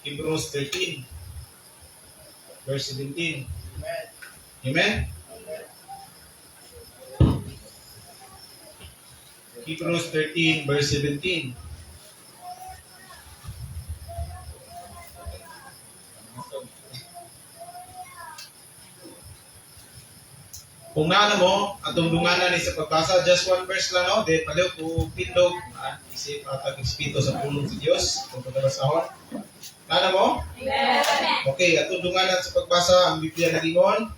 Hebrews 13 verse 17. Amen? Hebrews 13 verse 17. Kung naano mo, atong dunganan ni sa pagbasa, just one verse lang, no? Then, paliw ko pindog, isip at espiritu sa pulong sa Diyos, kung pagkabasahon. Naano mo? Okay, atong dunganan sa pagbasa, ang Biblia nagingon,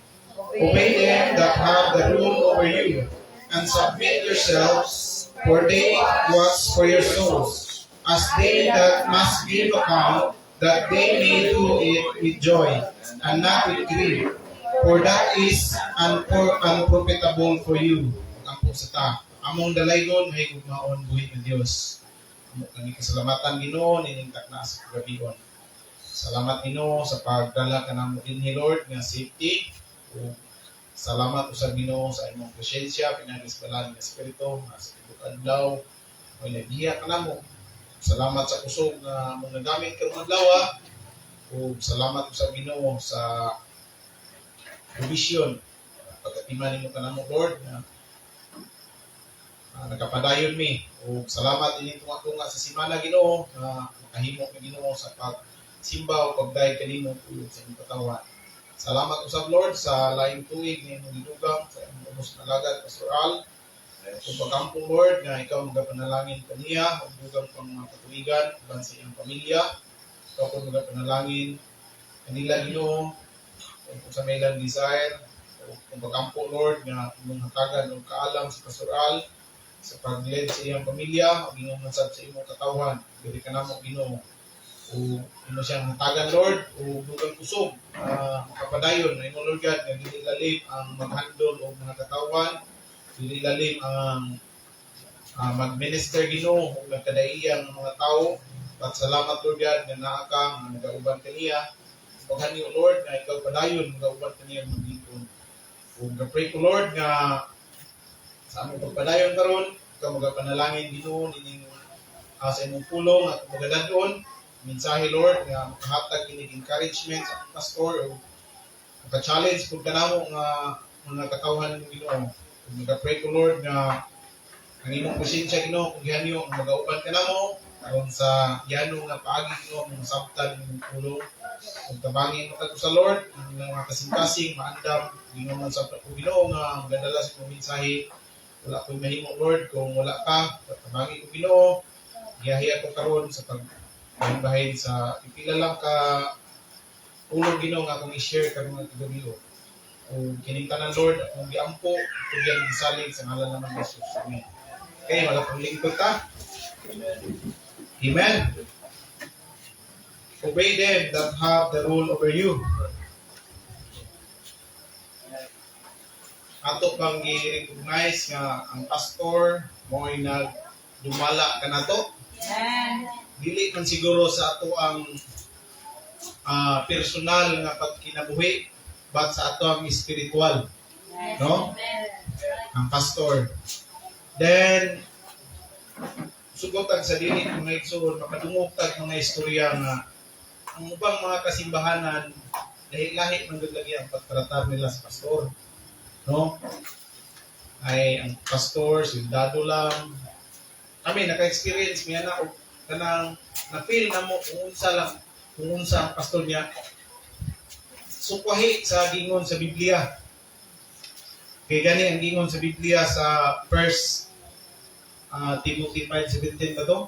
"Obey them that have the rule over you, and submit yourselves, for they watch for your souls, as they that must give account, that they may do it with joy, and not with grief, for that is unprofitable for you." Magampo sa ta. Among dalaygon, mahigugmaon, buhi ng Dios. Amo kami kasalamatan, Ginoo, nining takna sa kagabion. Salamat, Ginoo, sa pagdala kanamo dinhi, Lord, nga safety. Ug salamat usab, Ginoo, sa imong presensya pinaagi sa balaan nga Espiritu nga sa tibuok adlaw may nagbiya kanamo. Salamat sa kusog nga among nagamit karong adlaw. Ug salamat usab, Ginoo, sa provision pagkatiman nimo kanamo, Lord, nga nagapadayon mi. Ug salamat ining tunga-tunga sa simana, Ginoo, nga makahimo mi, Ginoo, sa pagsimba o pagdayeg kanimo tulog sa imong katawan. Salamat usab, Lord, sa laing tuig nga imong gidugang sa imong ubos na alagad, Pastor Al. Ug pagampo, Lord, nga ikaw magapanalangin kaniya ug dugang pang mga katuigan uban sa iyang pamilya. Ikaw po magapanalangin kanila, Ginoo, ug kung sa may ilang desire. Ug kung pagampo, Lord, nga imong hatagan og kaalam si Pastor Al sa pag-lead sa iyang pamilya ug ingon man sad sa imong katawhan diri kanamo, Ginoo, ug imo siyang hatagan, Lord, ug dugang kusog makapadayon na imo, Lord God, nga dili lalim ang mag-handle og mga katawhan, dili lalim ang mag-minister, Ginoo, ug nagkadaiyang ng mga tao. At salamat, Lord God, nga naa ka nga nagauban kaniya. Paghanyo, Lord, nga ikaw padayon nagauban kaniya maglingkod. Ug pray ko, Lord, nga sa among pagpadayon karon, ikaw magapanalangin, Ginoo, nining sa imong pulong at magadadon mensahe, Lord, nga makahatag kinig encouragement sa akong pastor o maka-challenge pud kanamo nga mga katawhan nimo, Ginoo. Ug nagapray ko, Lord, nga ang imong presensya, Ginoo, kung gihanyo nga magauban kanamo aron sa yano nga paagi, Ginoo, mong masabtan imong pulong ug tabangi mo tag sa Lord ang mga kasing-kasing maandam. Ginoo man sa ko, Ginoo, nga magadala sa imong mensahe. Wala ko'y mahimo, Lord, kung wala ka. Tabangi ko, Ginoo. Giyahiya ko karon sa pag bahin sa pipila lang ka pulong, Ginoo, nga akong i-share karong nga kagabi. O kining tanan, Lord, akong giampo ug yan gisalig sa ngalan naman ni Jesus. Amen. Okay, magapanglingkod ta. Amen. Obey them that have the rule over you. Ato bang gi-recognize nga ang pastor mo'y nagdumala kanato? Dili man siguro sa ato ang personal nga pagkinabuhi, but sa ato ang spiritual, no? Ang pastor. Then sugotan sa dili, mga igsoon, makadungog tag mga istorya nga ang ubang mga kasimbahanan, lahi-lahi man gud lagi ang pagtratar nila sa pastor, no? Ay, ang pastor soldado lang. Kami naka-experience mi ana og kanang na-feel na mo kung unsa lang, kung unsa ang pastor niya, sukwahi sa gingon sa Biblia. Kay gani ang gingon sa Biblia sa First Timothy 5:17 ba to?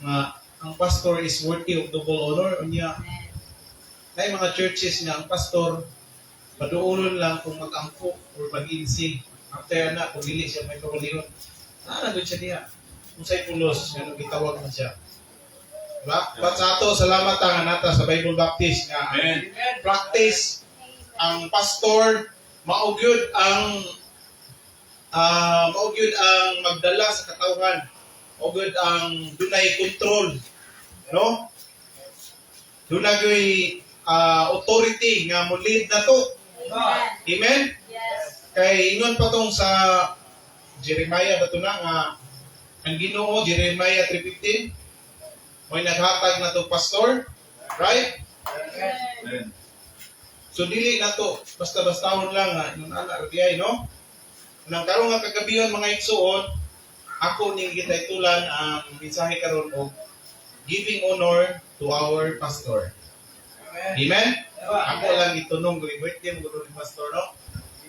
Nga ang pastor is worthy of double honor. Unya kay mga churches nga ang pastor paduolon lang kung mag-ampo or mag-insi. After na, kung dili siya may kawalihon, naa na siya diha. Unsay pulos nga gitawag man siya. Diba? But sa ato, salamat ta nga nata sa Bible Baptist nga Amen. Practice ang pastor mao gyud ang magdala sa katawhan, mao gyud ang dunay control, no? Dunay gyud authority nga mo lead na to. Amen. Yes. Kay ingon pa tong sa Jeremiah ba to na nga ang Ginoo, Jeremiah 3:15. Mo'y naghatag na to pastor. Right? Amen. So dili na to basta-bastahon lang nga ingon ana ra diay, no? Nang karon nga kagabion, mga igsuon, ako ning gitaytulan ang mensahe karon og "Giving Honor to Our Pastor." Amen. Ako lang gitunong kay birthday mo ni pastor, no?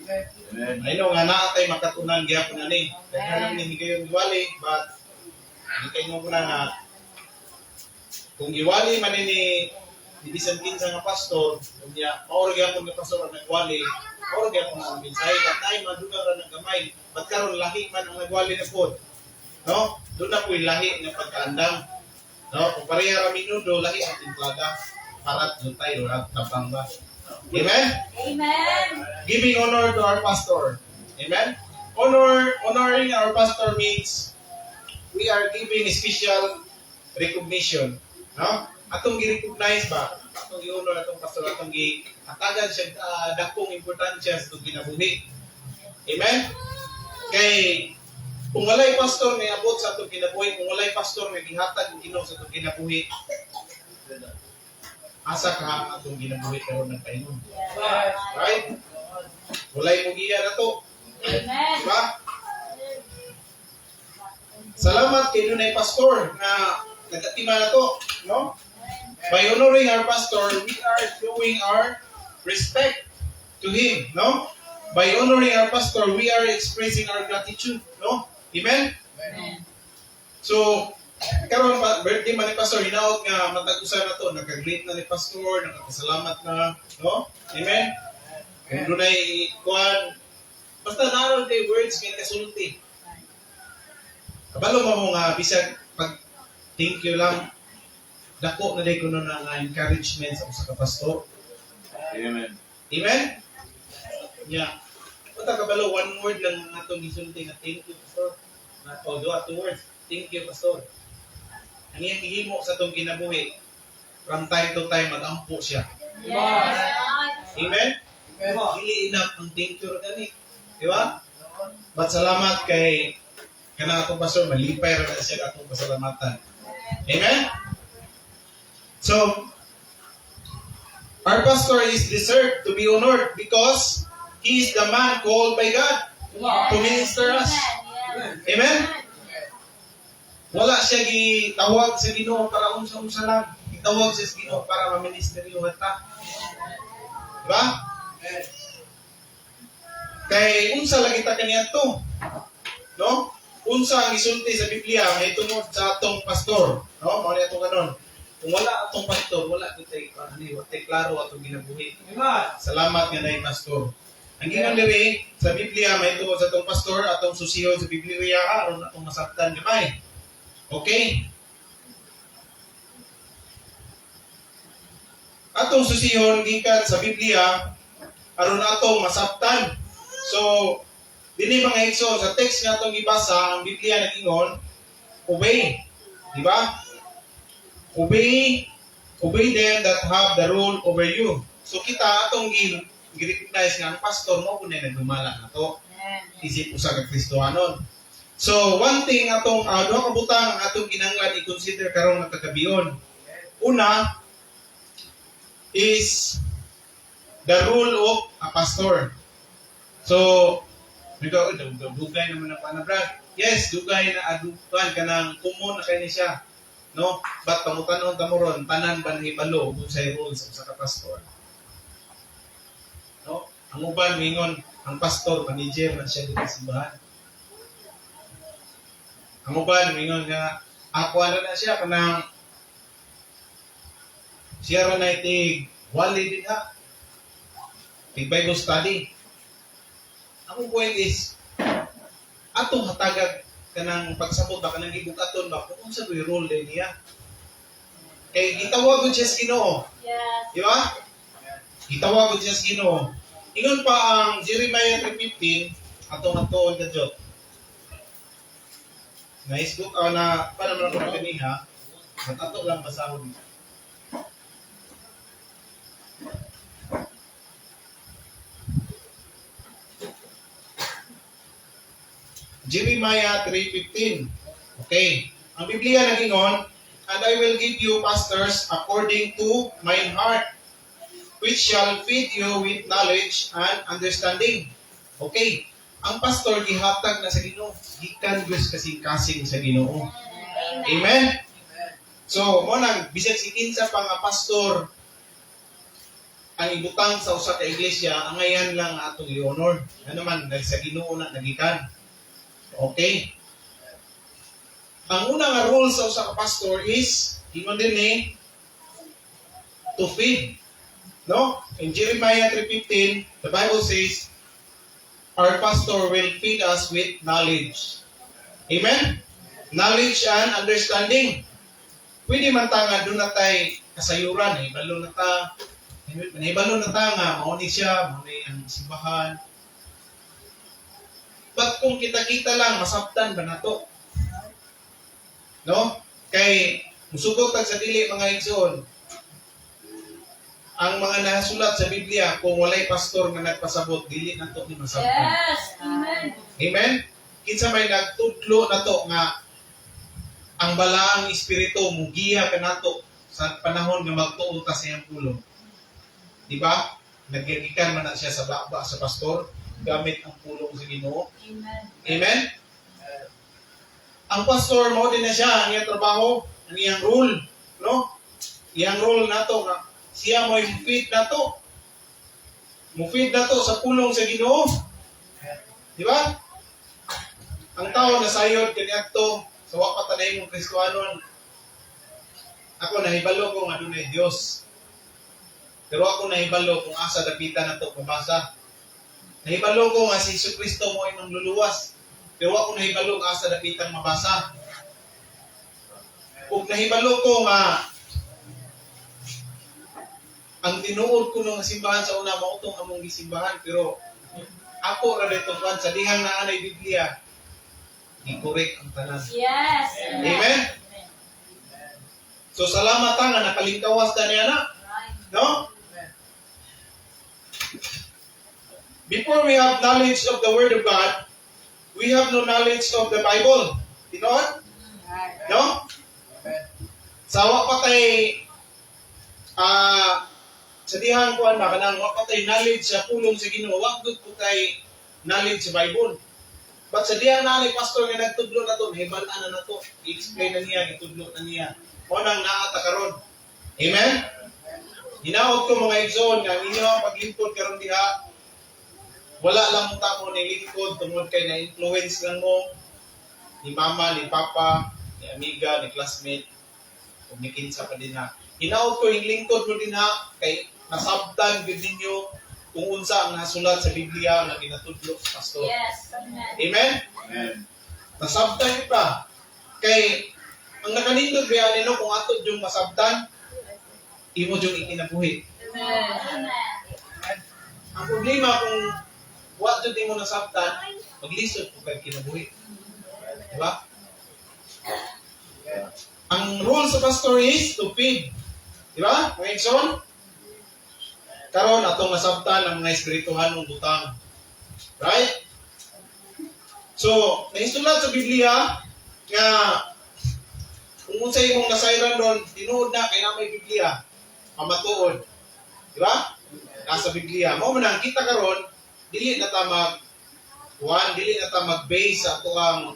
Amen. I know nga naa tay makatunan gyapon ani. Daghan ni higayon giwali, but gikaingon ko na nga kung giwali man ni bisan kinsa nga pastor unya mao ra gyapon nga pastor ang nagwali, mao ra gyapon ang mensahe, but ay madugang ra ng gamay, but karon lahi man ang nagwali na pod, no? Doon na po'y lahi nga pagkaandam, no? Kung pareha ra minudo, lahi ang timplada, parat jutay o tabang ba. Amen. Amen. Giving honor to our pastor. Amen? Honoring our pastor means we are giving special recognition. No? Atong gi-recognize ba? Atong gi-honor atong pastor, atong gi-hatagan siya dakong importansya sa atong kinabuhi. Amen? Kay kung walay pastor nga abot sa atong kinabuhi, kung walay pastor nga gihatag ang Ginoo sa atong kinabuhi, asa ka ang atong kinabuhi karon ng paingon? Right? Walay mo giya na to. Amen. Diba? Salamat kay dunay pastor na nagatima na to, no? By honoring our pastor, we are showing our respect to him, no? By honoring our pastor, we are expressing our gratitude, no? Amen? Amen. So, karon pa birthday man ni pastor, hinaot nga matag usa na to naka-greet na ni pastor, nakapasalamat na, no? Amen? Kung dunay kuan, basta naron kay words nga kasulti. Kabalo mo mo nga bisag pag thank you lang, dako na day kuno na nga encouragement sa usa ka pastor. Amen. Amen? Yeah. Punta kabalo, one word lang ang atong gisulti nga "Thank you, pastor." Na o duha, two words. "Thank you, pastor." Ang iyang gihimo sa atong kinabuhi, from time to time magampo siya. Amen? Dili enough ang thank you ra gani. Di ba? But salamat kay kana atong pastor, malipay ra na siya atong pasalamatan. Amen? So, our pastor is deserved to be honored because he is the man called by God to minister us. Amen? Wala siya gitawag sa Ginoo para unsa-unsa lang. Gitawag siya sa Ginoo para maministeryo ta. Diba? Kay unsa lagi ta kaniadto? No? Unsa ang isulti sa Biblia may tungod sa atong pastor, no? Mao ni atong kanon. Kung wala atong pastor, wala kitay ani, wala tay klaro atong ginabuhi. Salamat nga nay pastor. Ang gingon diri sa Biblia may tungod sa atong pastor, atong susihon sa Biblia aron atong masabtan gamay. Okay? Atong susihon gikan sa Biblia aron atong masabtan. So, dinhi, mga igsoon, sa text nga atong gibasa, ang Biblia nag-ingon, obey. Di ba? Obey, obey them that have the rule over you. So kita atong gi-recognize nga ang pastor mo kun nagdumala na to isip usa ka Kristohanon. So one thing atong duha ka butang ang atong kinahanglan i-consider karong nga kagabion. Una is the rule of a pastor. So, ikaw, dugay naman na pa na, Brad. Yes, dugay na adukan kanang common na kay ni siya. No? But pangutanon ta mo ron, tanan ba nahibalo kung unsay role sa usa ka pastor? No? Ang uban mingon, ang pastor manager man siya dito sa simbahan. Ang uban mingon nga ako ano na siya kanang siya ra na tig wali din ha. Tig Bible study. Ang point is atong hatagag kanang pagsabot ba, kanang gibukaton ba kung unsa ko'y role din niya. Kay gitawag gud siya sa Ginoo. Di ba? Gitawag gud siya sa Ginoo. Ingon pa ang Jeremiah 3:15, atong atuon ka jot. Nice book na para man ako na kaniha. But ato lang basahon. Jeremiah 3:15. Okay. Ang Biblia nagingon, "And I will give you pastors according to mine heart, which shall feed you with knowledge and understanding." Okay. Ang pastor gihatag na sa Ginoo, gikan gyud kasing-kasing sa Ginoo. Amen. So, mao nang bisan si kinsa pa nga pastor ang ibutang sa usa ka iglesia, angayan lang ang atong i-honor. Ano man, dahil sa Ginoo na nagikan. Okay. Ang una nga role sa usa ka pastor is, ingon din ni, to feed. No? In Jeremiah 3:15, the Bible says, our pastor will feed us with knowledge. Amen? Knowledge and understanding. Pwede man ta nga duna tay kasayuran, eh. Balo na ta, nahibalo na ta nga, mao ni siya, mao ni ang simbahan. But kung kita-kita lang, masabtan ba nato? No? Kay, musugot tag sa dili, mga igsoon, ang mga nasulat sa Biblia, kung walay pastor nga nagpasabot, dili nato ni masabtan. Yes. Amen. Amen? Kinsa may nagtudlo nato nga ang balaang espiritu mugiya kanato sa panahon nga magtuo ta sa iyang pulong? Di ba? Nagyagikan man na siya sa baba sa pastor gamit ang pulong sa Ginoo. Amen. Amen? Ang pastor mao din na siya ang iyang trabaho, ang iyang role, no? Iyang role nato nga siya mo feed nato. Mo feed nato sa pulong sa Ginoo. Di ba? Ang tao nasayod kaniadto sa wa pa ta nahimong Kristohanon. Ako, nahibalo ko nga dunay Dios. Pero ako nahibalo kung asa dapitan nato mabasa. Nahibalo ko nga si Hesus Kristo mao ay mangluluwas. Pero ako nahibalo kung asa dapitan mabasa. Ug nahibalo ko nga ang tinuod ko nga simbahan sa una mao tong among gisimbahan, pero ako ra dito kuan sa dihang naa nay Biblia, i-correct ang tanan. Yes. Amen? So salamat ta nga nakalingkawas ta niya na. No? Before we have knowledge of the Word of God, we have no knowledge of the Bible. Tinuod? No? Sa wa pa tay sa dihang kuan ba, kanang wa pa tay knowledge sa pulong sa Ginoo, wa gud ko tay knowledge sa Bible. But sa dihang naa nay pastor nga nagtudlo nato, nahibal-an na nato, i-explain na niya, gitudlo na niya. Mao nang naa ta karon. Amen? Hinaot ko, mga igsoon, nga ang inyong paglingkod karon diha, wala lang ta mo ni lingkod tungod kay na-influence lang mo ni mama, ni papa, ni amiga, ni classmate, ug ni kinsa pa dinha. Hinaot ko yung lingkod mo dinha kay nasabtan gud ninyo kung unsa ang nasulat sa Biblia nga ginatudlo sa pastor. Yes. Amen. Amen? Amen. Nasabtan niyo pa. Kay ang nakanindot biya nino kung ato yung masabtan, imo yung ikinabuhi. Amen. Ang problema, kung wa jud nimo nasabtan, maglisod po kay kinabuhi. Di ba? Ang role sa pastor is to feed. Di ba, mga igsoon? Karon atong nasabtan ang mga espirituhanong butang. Right? So, naisulat sa Biblia nga kung unsay imong nasayran ron, tinuod na kay naa may Biblia. Pamatuod. Di ba? Nasa Biblia. Mao man ang kita karon, dili na ta mag kuan, dili na ta mag-base sa atoang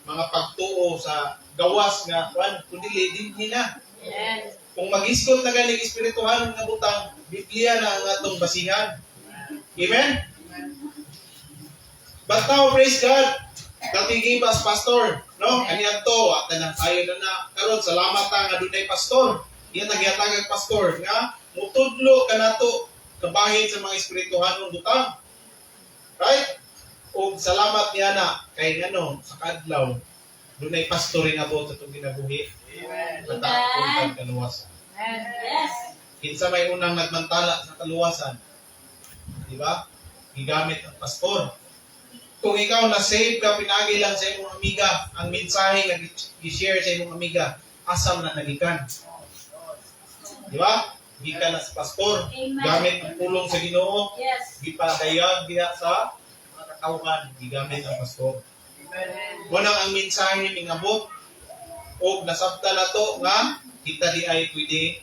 mga pagtuo sa gawas nga kuan, kundi dinhi na. Yes. Kung magisgot na ganing espirituhanon nga butang, Biblia na ang atong basihan. Amen? But now, praise God, that He gave us pastor. No? Kaniadto, at tanang tayo na na. Karon, salamat ta nga dunay pastor. Iya nagyatagag pastor nga mutudlo kanato kabahin sa mga espirituhanong butang. Right? Og salamat niya na kay ngano sa kadlaw dunay pastor rin abot sa itong kinabuhi. Natakot kaluwasan. Yes. Kinsa may unang nagmantala sa kaluwasan? Di ba? Gigamit ang pastor. Kung ikaw na save ka pinagi lang sa imong amiga, ang mensahe nga gi-share sa imong amiga, asa man na nagikan? Di ba? Gikan na sa pastor. Amen. Gamit ang pulong sa Ginoo, gipadayag diha sa mga katawhan, gigamit ang pastor. Mao nang ang mensahe mingabot. Og nasabta nato nga kita di ay pwede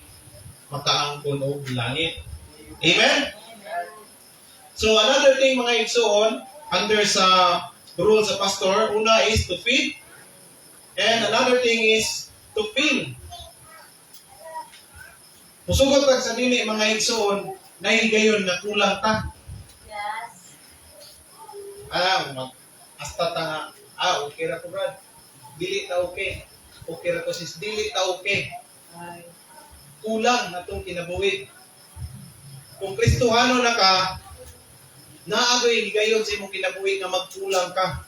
makaangkon og langit. Amen? So another thing, mga igsoon, under sa role sa pastor, una is to feed and another thing is to fill. Musugot tag sa dili, mga igsoon, nahigayon na kulang ta. Ah, mag hasta ta nga, ah, okay ra ko, Brad. Dili ta okay. Okay ra ko, sis, dili ta okay. Kulang na tong kinabuhi. Kung Kristohano na ka, naagoy higayon sa imong kinabuhi nga magkulang ka.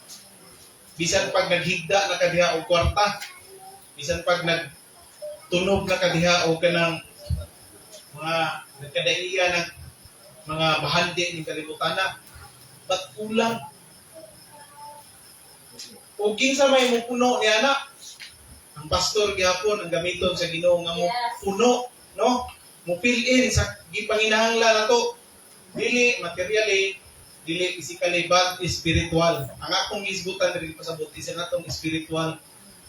Bisan pag naghigda na ka diha og kwarta, bisan pag nagtunog na ka diha og kanang mga nagkadaiya ng mga bahandi ng kalibutan na, but kulang. O kinsa may mo puno niya na, ang pastor gihapon ang gamiton sa Ginoo nga mo puno, no? Mo fill in sa gipanginahanglan nato. Dili materially, dili physically, but spiritual. Ang akong gisgutan diri pasabot is ang atong spiritual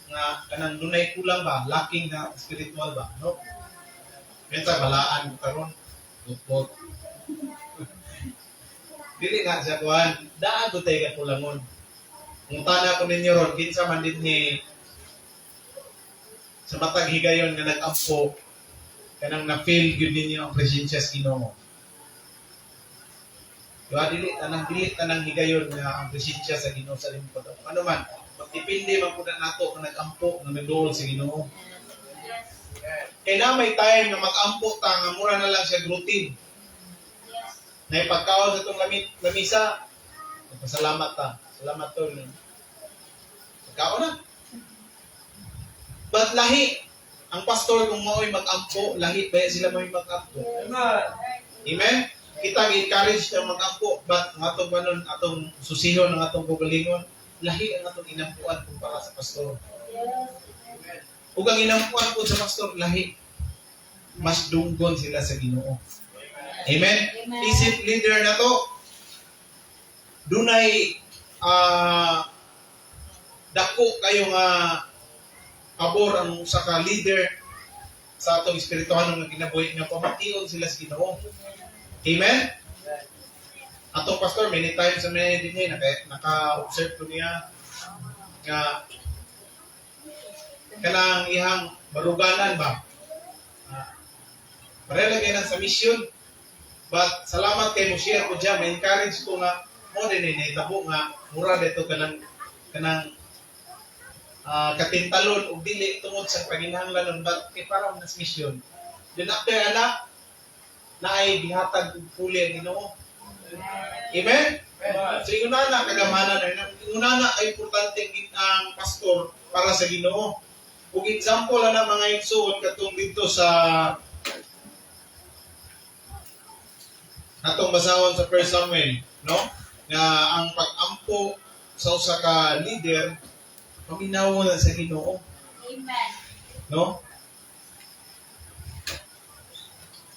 nga kanang dunay kulang ba, lacking na spiritual ba, no? Meta balaan ko karon. Bot. Dili na siya kuan, daan ko tayo kakulangon. Ngutana ko ninyo ron, kinsa man din ni sa matag higayon nga nag-ampo kanang na-feel gyud ninyo ang presensya sa Ginoo. Diba, dili tanang higayon nga ang presensya sa Ginoo sa lingkod. Ano man, magdepende man pud na nato kung nag-ampo nga nagduol sa Ginoo. Kay na may time nga mag-ampo ta nga mura na lang siya routine. Na ipagkaon sa itong lamisa, nagpasalamat ta. Salamat tol. Pagkaon na. But lahi, ang pastor kung mao'y mag-ampo, lahi ba sila mao'y mag-ampo? Amen. Amen? Kita gi-encourage na mag-ampo, but ang atong kanon, atong susihon ang atong kaugalingon, lahi ang atong inampuan kumpara sa pastor. Ug ang inampuan po sa pastor, lahi. Mas dunggon sila sa Ginoo. Amen? Amen. Isip leader na to, dunay dako kayo nga pabor ang usa ka leader sa atong espirituhanon nga kinabuhi nga pamation sila sa Ginoo. Amen? Atong pastor, many times sa many din niya, naka-observe ko niya nga kanang ihang baruganan ba? Ah, pareho lagi nang sa mission. But salamat kay mo share ko dyan, may encourage ko nga mo din ni nahitabo nga mura dito kanang kanang katintalon og dili tungod sa panginahanglanon, but kay para man sa mission. Then after ana naay gihatag og puli ang Ginoo. Amen? So ingon na kagamanan na ingon na ay importante ang pastor para sa Ginoo. Ug example ana, mga igsoon, katong dito sa atong basahon sa 1 Samuel, no? Nga ang pag-ampo sa usa ka leader paminaw na sa Ginoo, Amen. No?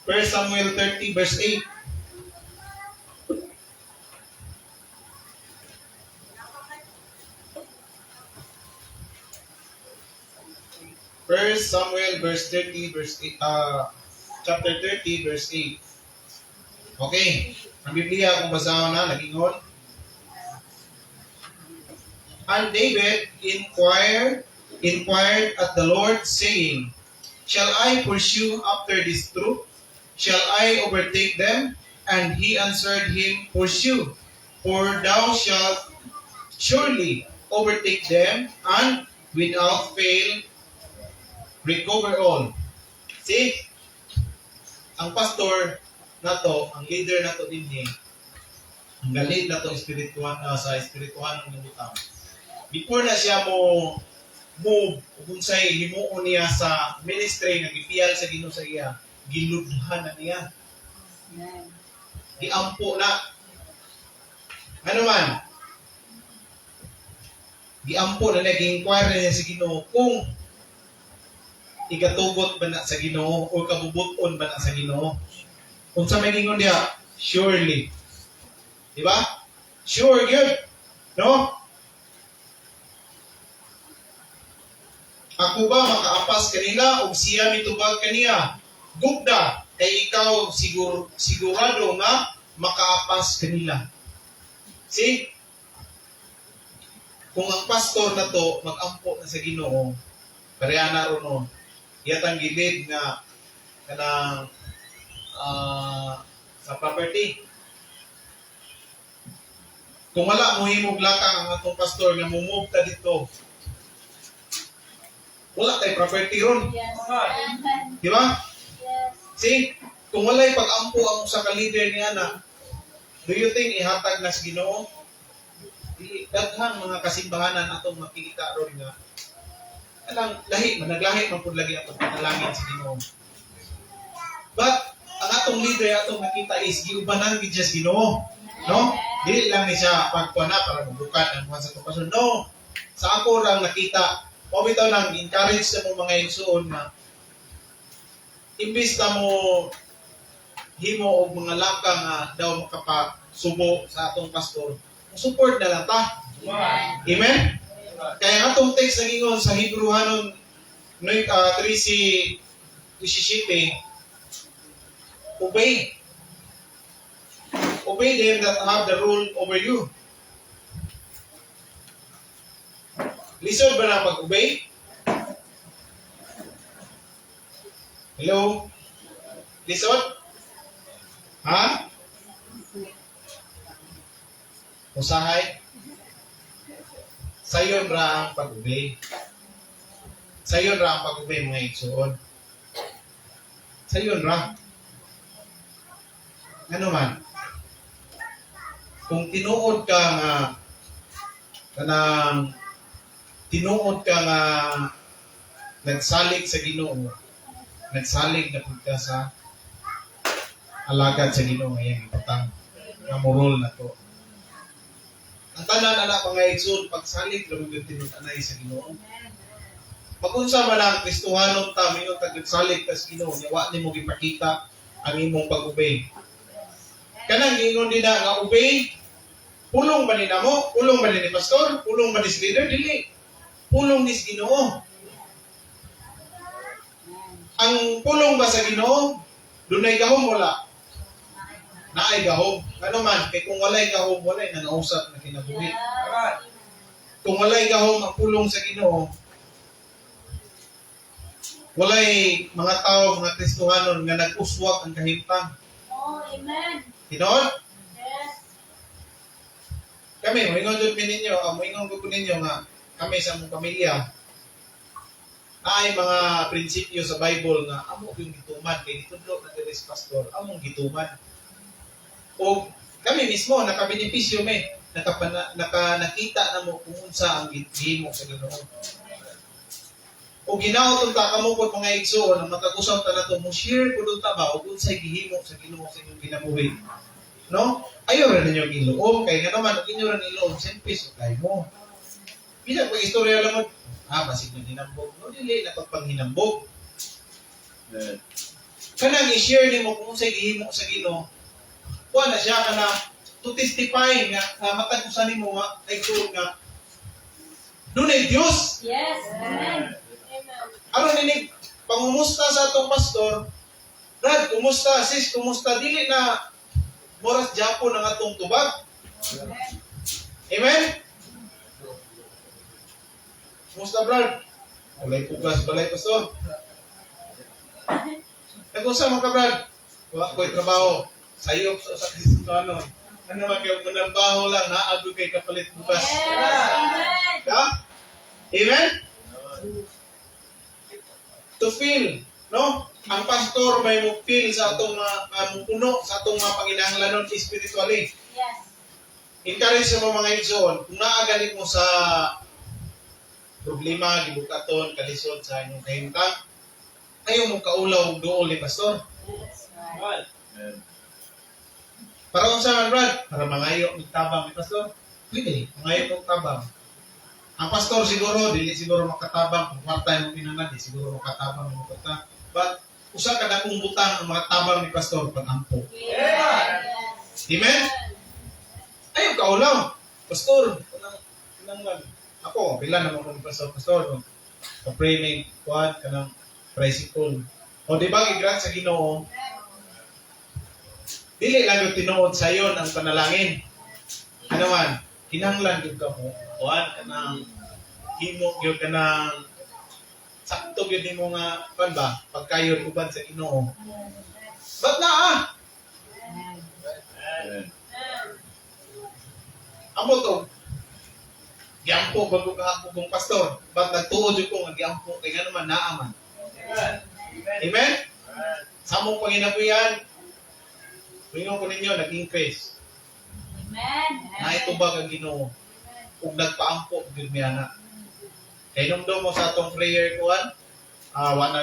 1 Samuel 30 verse 8. 1 Samuel verse 30 verse 8, chapter 30 verse 8. Okay. Ang Biblia kung basahon na nagingon. And David inquired at the Lord, saying, "Shall I pursue after this troop? Shall I overtake them?" And he answered him, "Pursue, for thou shalt surely overtake them, and without fail recover all." See? Ang pastor nato, ang leader nato dinhi, ang galit nato espiritual sa espiritual ng butang. Before na siya mo move kung unsay himuon niya sa ministry nga gipiyal sa Ginoo sa iya, giludhan na niya, Amen. Giampo na. Ano man? Giampo na niya, gi-inquire na niya sa Ginoo kung igatugot ba na sa Ginoo o kabubuton ba na sa Ginoo. Kung sa may gingon niya, surely. Di ba? Sure, good. No? Ako ba makaapas kanila? Ug siya mitubag kaniya, "Gugda, kay ikaw sigurado nga makaapas kanila." See? Kung ang pastor na to magampo na sa Ginoo, pareha na ron, no, iyatang gilid nga kanang sa property. Kung wala mo himog lakang ang atong pastor nga mumove ta dito, wala tay property ron. Amen. Di ba? Yes. See? Kung walay pag-ampo ang usa ka leader niya na, do you think ihatag na sa Ginoo? Dili. Daghang mga kasimbahanan atong makikita ron nga kanang lahi man, naglahi man pud lagi atong panalangin sa Ginoo. But ang atong leader atong nakita is giubanan gid siya sa Ginoo. No? Dili lang ni siya pagkuha na para mabukan ang buwan sa atong pastor. No. Sa ako lang nakita, mao bitaw lang encourage sa mo mga igsuon na imbis na mo himo og mga laka nga daw makapasubo sa atong pastor, support na lang ta. Amen. Amen? Kaya nga atong text nagingon sa Hebrew hanon 13:17, obey. Obey them that have the rule over you. Lisod ba na pag-obey? Hello? Lisod? Ha? Usahay? Sayon ra ang pag-obey. Sayon ra ang pag-obey, mga igsoon. Sayon ra. Ano man? Kung tinuod ka nga kanang tinuod ka nga nagsalig sa Ginoo, nagsalig na pud ka sa alagad sa Ginoo ngayong ibutang nga moral na to. Ang tanan ana, mga igsoon, pagsalig ra gyud tinud-anay sa Ginoo. Magunsa man ang Kristohanon ta, mingon tag nagsalig ka sa Ginoo, nya wa nimo gipakita ang imong pag-obey. Kanang giingon din na nga obey, pulong ba ni namo? Pulong ba ni pastor? Pulong ba ni sa leader? Dili. Pulong ni sa Ginoo. Ang pulong ba sa Ginoo? Dunay gahom, wala? Naay gahom. Ano man, kay kung walay gahom, walay nangausap na kinabuhi. Kung walay gahom ang pulong sa Ginoo, walay mga tao, mga Kristohanon nga nag-uswag ang kahimtang. Oh, amen. Tinuod? Yes. Kami, moingon jud mi ninyo, moingon ko ninyo nga kami sa among pamilya ay mga prinsipyo sa Bible nga amo yung gituman kay gitudlo na diri sa pastor, among gituman. O kami mismo nakabenepisyo me, naka nakita na mo kung unsa ang gihimo sa Ginoo. O ginaot unta kamo pod, mga igsoon, ang matag usa ta nato mo share pud unta ba og unsay gihimo sa Ginoo sa inyong kinabuhi. No? Ayaw ra ninyo giluom kay nga naman og inyo ra niluom, selfish kay mo. Bisan pag istorya lang mo, basig na hinambog. No, dili na pagpanghinambog. Amen. Kanang i-share nimo kung unsay gihimo sa Ginoo. Kuha na siya kana to testify nga matag usa nimo nga ay tuod nga dunay Dios. Yes. Amen. Amen. Aron ini pangumusta sa atong pastor, "Brad, kumusta? Sis, kumusta?" Dili na moras Japon ang atong tubag. Amen? Kumusta, Brad? Walay pugas, balay, pastor. Nag-usa mo ka, Brad? Wa ko'y trabaho. Sayop sa sa Kristiyano. Ano man kayo, manarbaho lang, naagoy kay kapalit bugas. Yes. Amen. Ha? Amen? To feel, no? Ang pastor may mo feel sa atong mga mupuno sa atong mga panginahanglanon spiritually. Encourage sa mga igsoon, kung naagalit mo sa problema, gibukaton, kalisod sa inyong kahimtang, ayaw mo kaulaw og duol ni pastor. That's right. Amen. Para unsa man, Brad? Para mangayo og tabang ni pastor? Pwede, mangayo og tabang. Ang pastor siguro, dili siguro makatabang kung kwarta yung pinangan, di siguro makatabang yung kwarta. But usa ka dakong butang ang makatabang ni pastor, pag-ampo. Amen? Ayaw kaulaw. Pastor, kanang kanang man. Ako, pila naman ko ni pastor, pastor. Ka-pray ni kuan kanang tricycle. O di ba gi-grant sa Ginoo? Dili lang yung tinuod sayon ang panalangin. Ano man, kinahanglan gyud ka mo kuan kanang himo gyud kanang sakto gyud nimo nga kuan ba pagkayod uban sa Ginoo. Ba't na ah? Amen. Amo to. Giampo bago ka ako kong pastor. Ba't nagtuo jud ko nga giampo kay ngano man naa man. Amen? Sa among panginabuhian, Mingon ko ninyo, nag-increase. Amen. Naitubag ang Ginoo ug nagpaampo gyud mi ana. Kay numdum mo sa atong prayer kuan, ah wa na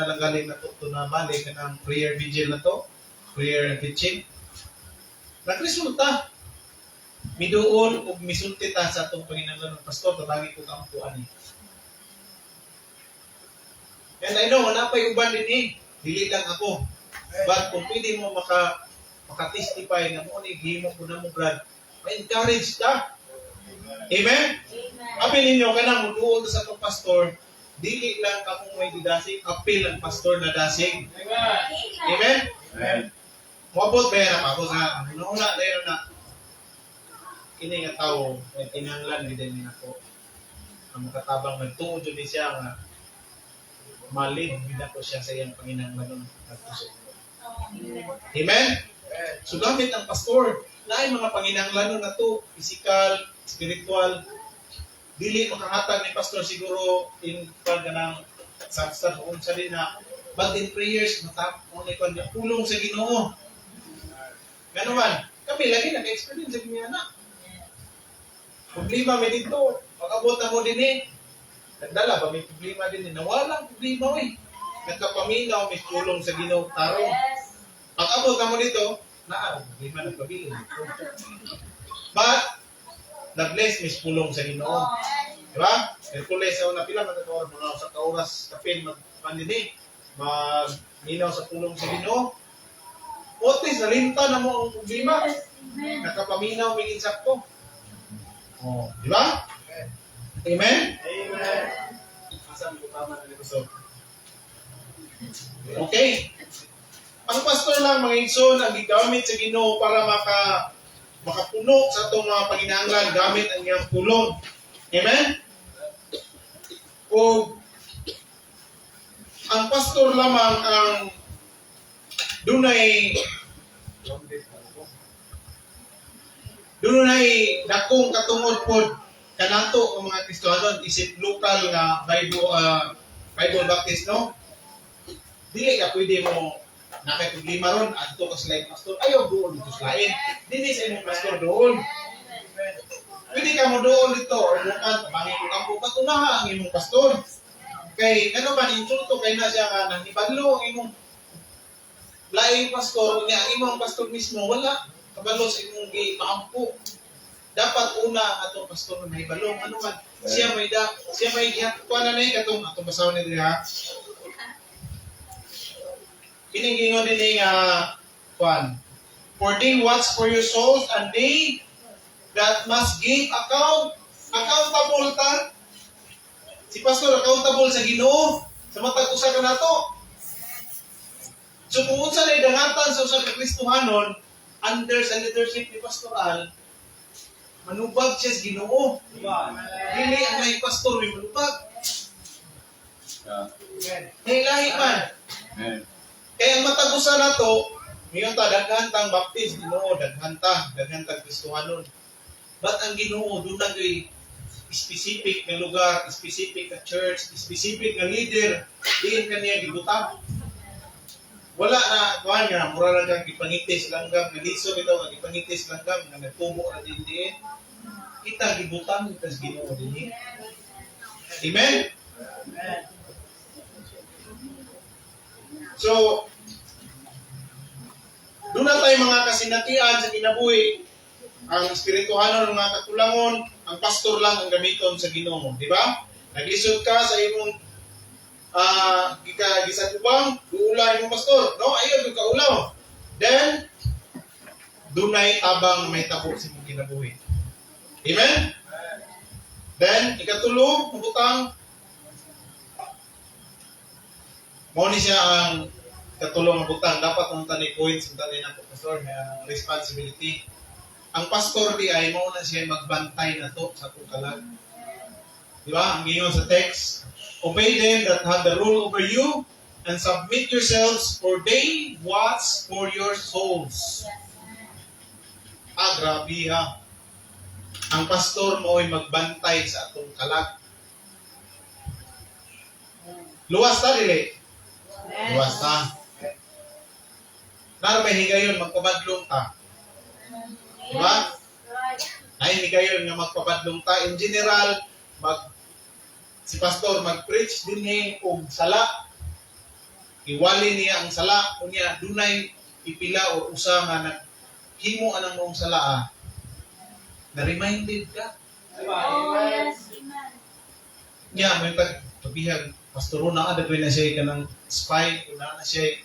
lang galing na to na balik kanang prayer vigil na to, prayer and teaching. Nagresulta. Miduol ug misulti ta sa atong panginahanglan ng pastor, tabangi ko ang ani. And I know, wala pa'y uban din eh. Dili lang ako. But kung pwede mo maka-testify na mo ni gihimo ko na mo Brad, ma-encourage ka. Amen? Amen. Abi ninyo kanang muduol sa atong pastor, dili lang kamong may didasig, apil ang pastor na dasig. Amen? Amen. Moabot ba yan ako sa una dayon na kini nga tawo may tinanglan gid ni ako. Ang makatabang nagtuo jud ni siya nga malid gid ako siya sa iyang panginahanglanon nagtusok. Amen? So gamit ang pastor, naay mga panginahanglanon na to, physical, spiritual, dili makahatag ni pastor siguro in kwan kanang substance o unsa din na, but in prayers matap mo ni kwan pulong sa Ginoo. Ngano man, kami lagi naka-experience sa Ginoo na. Problema may dito, pag-abot na mo din eh. Nagdala ba may problema din eh. Nawalang problema eh. Nagkapaminaw, may pulong sa Ginoo tarong. Yes. Pag-abot na mo dito, naa, problema nagpabilin. But, na-bless mis pulong sa Ginoo. Di ba? Hercules sa una pila magkakaoras mga sa kaoras kapin magpandini magminaw sa pulong sa Ginoo. Otis nalinta na mo ang problema. Yes. Amen. Nakapaminaw may insakto. Oh, di ba? Amen? Amen. Asa mo tama na ni? Okay. Ang pastor lang mga igsoon ang gigamit sa Ginoo para makapuno sa atong mga panginahanglan gamit ang iyang pulong. Amen? O ang pastor lamang ang dunay dakong katungod pod kanato ang mga Kristohanon isip lokal nga Bible Baptist, no? Dili ka pwede mo na kay problema ron adto ka sa laing pastor, ayaw doon dito sa lain, dinhi sa imong pastor doon. Pwede ka mo doon dito or bukan tabangi ko kampo patunaha ang imong pastor kay ano man insulto kay na siya nga nang ibadlo ang imong laing pastor niya. Ang imong pastor mismo wala kabalo sa imong gipaampo. Dapat una ang atong pastor na mahibalo ano man siya may da siya may gihatkuan na ni katong atong basahon ni diri ha. Kining gingon dinhi nga kuan, "For they watch for your souls and they that must give account." Accountable ta. Si pastor accountable sa Ginoo sa matag usa ka nato. So kung unsa na dangatan sa usa ka Kristohanon under sa leadership ni pastoral, manubag siya sa Ginoo. Dili ang may pastor may manubag. Lahi man. Amen. Kaya ang matag usa nato, ngayon ta daghan tang Baptist, Ginoo, daghan tang Kristohanon. But ang Ginoo doon na gyud specific nga lugar, specific nga church, specific nga leader, diin kaniya gibutang. Wala na kuan nga mura lang kang gipangitis langgam, nga liso bitaw nga gipangitis langgam nga nagtubo ra din diin. Kita gibutang kita sa Ginoo dinhi. Amen. So, doon na tayo mga kasinatian sa kinabuhi. Ang espirituhanon ng mga kakulangon, ang pastor lang ang gamiton sa Ginoo, di ba? Naglisod ka sa imong gika gisag ubang, duula imong pastor, no? Ayaw gyud kaulaw. Then dunay tabang may tabo sa imong kinabuhi. Amen? Then ikatulo, butang Mao ni siya ang katulong nga butang dapat ang tani points ang tani nako, pastor, nga responsibility. Ang pastor di ay mao na siya magbantay nato sa atong kalag. Di ba? Ang giingon sa text, "Obey them that have the rule over you and submit yourselves, for they watch for your souls." Ah, grabe ha. Ang pastor mo ay magbantay sa atong kalag. Luwas ta, dili? Luwas ta. Nara may higayon magpabadlong ta? Diba? Right. Ay higayon nga magpabadlong ta in general, mag si pastor mag-preach dinhi og sala. Iwali niya ang sala, unya dunay pipila o usa nga naghimo anang maong sala ah. Na reminded ka. Oh, yes. Amen. Nya may tag pabihag pastor na ada na siya kanang spy, una na siya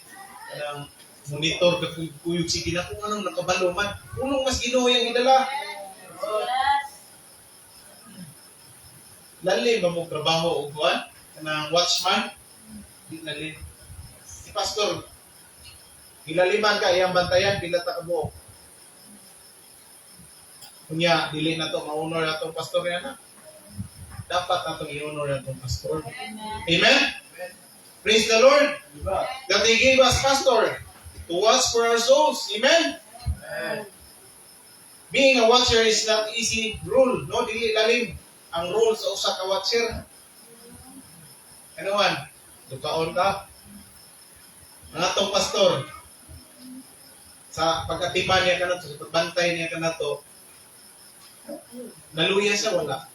kanang monitor ka kuyog, sige na kung anong nakabalo man. Unong mas Ginoo yang gidala. Lalim ba mo trabaho og kuan kanang watchman? Di lalim. Si pastor gilaliman ka iyang bantayan pila ta kabuok. Unya dili na to ma-honor atong pastor niya na. Dapat natong i-honor atong pastor. Amen. Amen. Praise the Lord that He gave us pastor to watch for our souls. Amen. Being a watcher is not easy role, no? Dili lalim ang role sa usa ka watcher. Ano man? Dukaon ka. Ang atong pastor, sa pagkatiman niya kanato, sa pagbantay niya kanato, naluya siya, wala?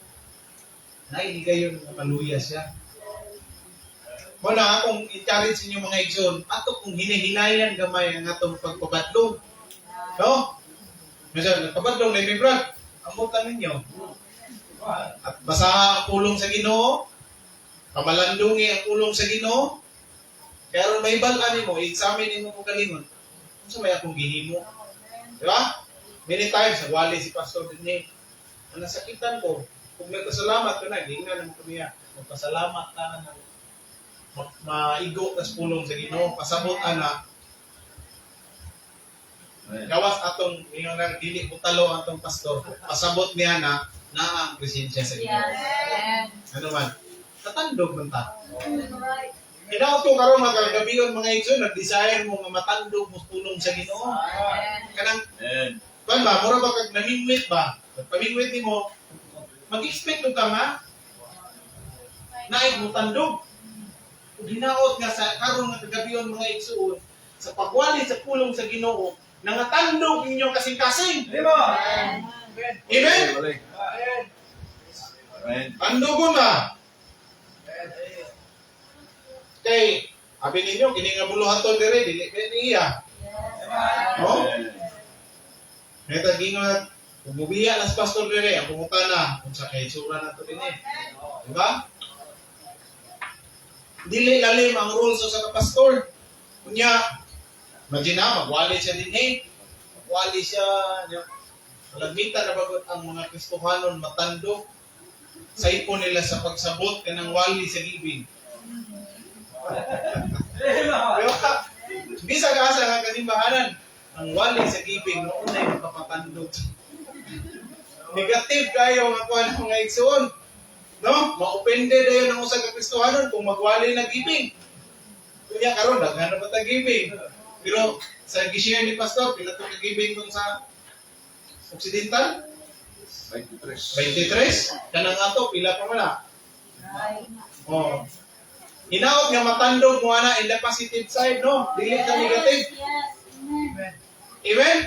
Nainigayon nga maluya siya. Mao na akong encourage inyo, mga igsoon, ato kung hinihinayan gamay ang atong pagpabadlong. No? Minsan, nagpabadlong na yung brad. Amot ninyo. At basaha ang pulong sa Ginoo, pamalandungi ang pulong sa Ginoo. Kaya aron may balaan nimo, examine nimo mo galingon. Unsa may akong gihimo? Di ba? Many times, nagwali si Pastor dinhi. Ang nasakitan ko, kung nagpasalamat ka na, giingnan naman ko niya. Magpasalamat ka na ng maigo tas pulong sa Ginoo, pasabot ana, gawas atong ingon lang dili ko talo ang atong pastor. Pasabot niya na naa ang presensya sa Ginoo. Ano man? Tatandog man ta. Hinaot ko karon mga kagabion, mga igsoon, nag-desire mo nga matandog mo pulong sa Ginoo. Kanang kuan ba, mura ba kag namingwit ba? Pagpamingwit nimo, mag-expect ka nga naay mo tandog. Ug hinaot nga sa karon nga kagabion, mga igsoon, sa pagwali sa pulong sa Ginoo, nangatandog inyong kasing-kasing. Amen. Amen. Tandugon na. Kay abi ninyo kini nga buluhaton dire dili kay niya. No? Neta gingon kung mubiya na sa pastor dire ang pangutana kung sa kay sura na to dinhi. Di ba? Dili lalim ang rules sa ka pastor. Unya, imagine na, magwali siya dinhi. Magwali siya. Nya, malagmitan na bagot ang mga Kristohanon matandog. Saipon nila sa pagsabot kanang wali sa giving. Di ba? Bisag asa nga kasimbahanan, ang wali sa giving noon ay magpapatandog. Negative kayo nga kuan, mga igsoon. No? Ma-offended dayon ang usa ka Kristohanon kung magwali na giving. Kunya karon daghan na ba ta giving? Pero sa gi-share ni pastor, pila to ka giving kung sa Occidental? 23. 23. Kanang ato pila pa man na? Oh. Hinaot nga matandog mo ana in the positive side, no? Dili sa negative. Yes. Amen. Amen?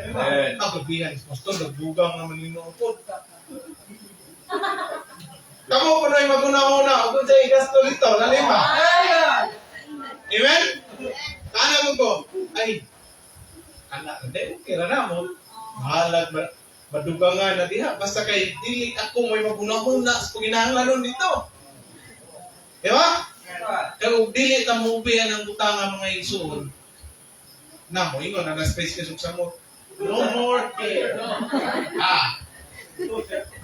Amen. Ah, gabihan, pastor, nagdugang naman ninyo po. Kamu po na yung maguna-una, huwag sa igasto dito, lalima. Amen? Kana mo ko, ay, anak, hindi, okay ra na mo. Mahalag, madugangan na diha. Basta kay, dili ako may maguna-una sa paginahanglanon dito. Di ba? Kaya kung dili ta mo ubihan ang butanga, mga igsoon, na mo, ingon na na-space ka sa mo, no more fear. Ah.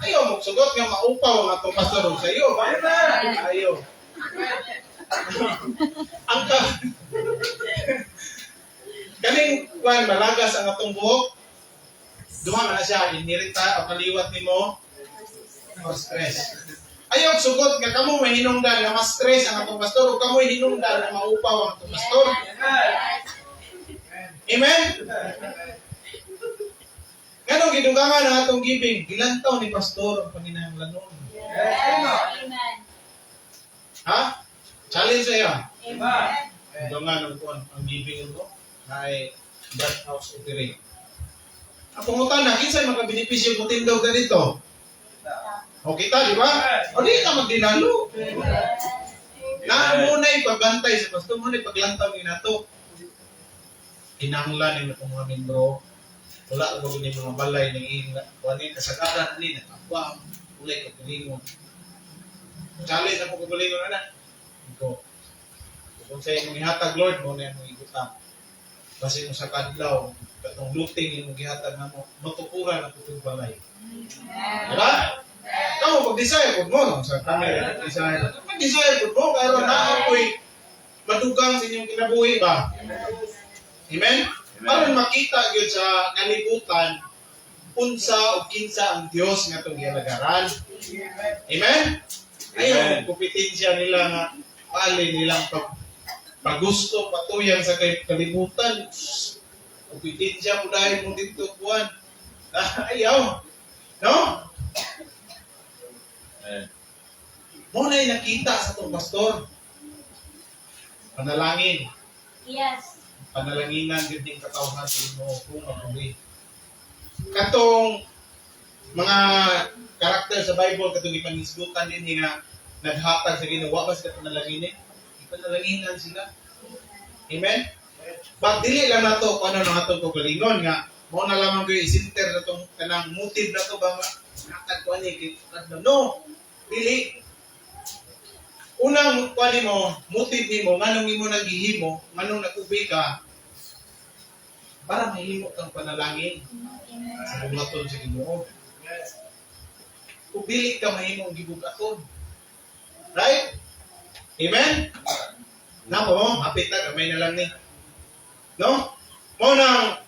Ayaw mo sugot nga maupaw ang atong pastor sa iyo. Ba? Ayaw. Ang ka kaning kuan, malagas ang atong buhok. Duha man na siya, inherita o kaliwat nimo or stress. Ayaw sugot nga kamo may hinungdan nga mas stress ang atong pastor o kamo hinungdan nga maupaw ang atong pastor. Amen? Nganong gidugangan ang atong giving? Gilantaw ni pastor ang panginahanglanon. Yes. Amen. Ha? Challenge sa'yo. Amen. Dugangan ang kuan ang giving mo ay that house offering. Ang pangutana, kinsay makabenepisyo kung tindog ka dito? O kita, di ba? O di ka magdinalo. Na muna pagbantay sa pastor, muna paglantaw ni nato. Kinahanglan ni itong mga membro. Wala ko ni mga balay ng iyong kuan ni kasagaran ni nakabang ulay kagalingon. Challenge ako kagalingon ana. Ko. Kung sa imong gihatag, Lord, mo na imong igutang. Basin mo sa kadlaw, katong luting imong gihatag namo, matukuran ang putong balay. Diba? Kamu pag-desire pud mo no sa camera, pag-desire. Pag-desire pud mo karon na ako'y madugang sa inyong kinabuhi ba? Amen? Aron makita gyud sa kalibutan unsa o kinsa ang Dios nga atong gialagaran. Amen? Ayaw Amen. kompetensya nila nga pali nilang paggusto patuyang sa kalibutan. Kompetensya mo dahil mo dito kuan. Ayaw. No? Amen. Mo na nakita sa itong pastor. Panalangin. Panalanginan gyud ning katawhan sa Ginoo kung mabuhi. Katong mga karakter sa Bible katong gipangisgutan din nga naghatag sa Ginoo, wa ba sila panalangin? Ipanalanginan sila. Amen? But dili lang nato kung ano nang atong kaugalingon nga mao na lamang gyud isinter na tong kanang motive na to ba nga hatag ko ani kay no, dili. Unang kuan nimo, motive nimo nganong imo nang gihimo, nganong nag-ubi ka, para mahimo kang panalangin sa buhaton sa Ginoo. Kung dili ka mahimo ang gibugaton. Right? Amen? Nako, hapit na, gamay na lang ni. No? Mo nang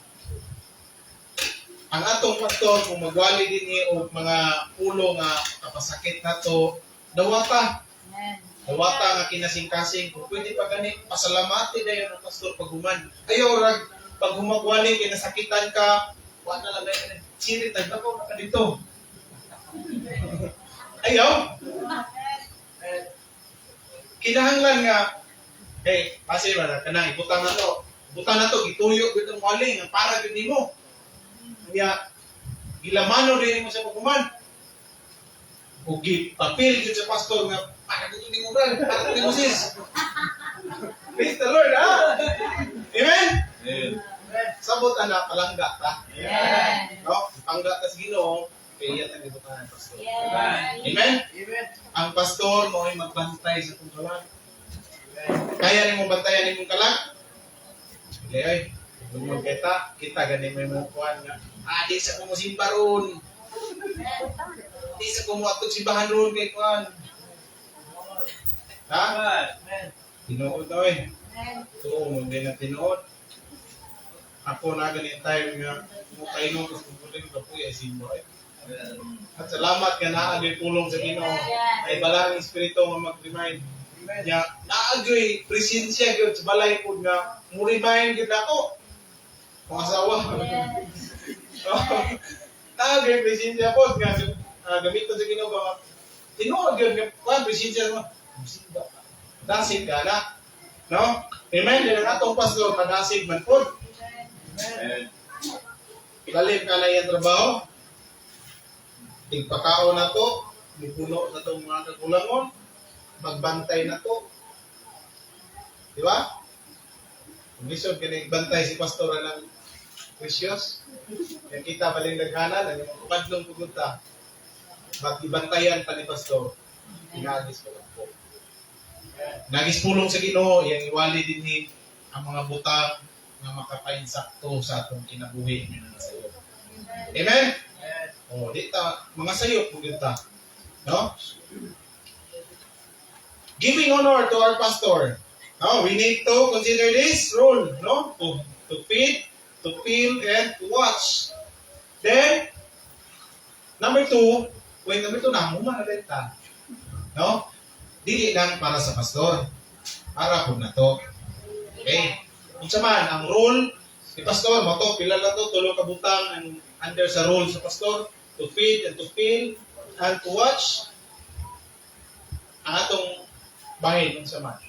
ang atong pastor kung magwali din ni og mga ulo nga kapasakit nato, dawata. Amen. Dawata nga kinasing-kasing kung pwede pa gani pasalamati dayon ang pastor paghuman. Ayaw rag pag humagwali kay nasakitan ka, wa na lang dayon. Sirit ay ako ka dito. Ayaw. Kinahanglan nga hey, pasi ba na kanang ibutang na to. Ibutang na to gituyo gyud ang wali nga para gyud nimo. Kaya gilamano din nimo sa paghuman. O gipapil gyud sa pastor nga para gyud nimo brad, para gyud nimo sis. Praise the Lord, ha? Amen? Amen. Sabot ana palangga ta. Yes. No? Pangga ta sa Ginoo kay iya tang gibutangan pastor. Yes. Amen? Ang pastor mo ay magbantay sa itong kalag. Kaya nimo bantayan nimong kalag? Dili ay. Lungod kita, kita gani may mga kuan nga. Ah, di sa kumusimba ron. Di sa kumuatog simbahan ron kay kuan. Ha? Tinuod na eh. Tuo mo din na tinuod. Ako na gani time nga mo kayo ko sa kapuy ay simba eh. At salamat nga naa gyud pulong sa Ginoo. Ay balang espiritu nga mag-remind niya. Naa gyud presensya gyud sa balay pud nga mo remind gyud nako. Kung asawa. Naa gyud presensya pod nga gamiton sa Ginoo ba tinuod gyud nga kuan presensya mo. Simba ka. Dasig ka na. No? Amen. Din ang atong pastor madasig man pod. Amen. Lalim ka na iyang trabaho. Tigpakaon na to, mipuno na itong mga kakulangon, magbantay na to. Di ba? Kung lisod ka na igbantay si pastor ng precious, yung kita paling daghanan, ang imong kadlong pugunta, ba't ibantayan pa ni pastor, inagis ko lang po. Nagis pulong sa Ginoo, iyang iwali din ni ang mga butang nga makapainsakto sa atong kinabuhi nga mga sayop. Amen? Oh, di ta mga sayop pud ta. No? Giving honor to our pastor. No, we need to consider this role, no? To feed, to fill, and to watch. Then, number two, wait, number two na, muma na rin ta. No? Dili lang para sa pastor. Para po na to. Okay? Unsa man, ang role ni pastor, mao to, pila lang to, tulo ka butang ang under sa role sa pastor, to feed and to fill and to watch. Ang atong bahin, unsa man?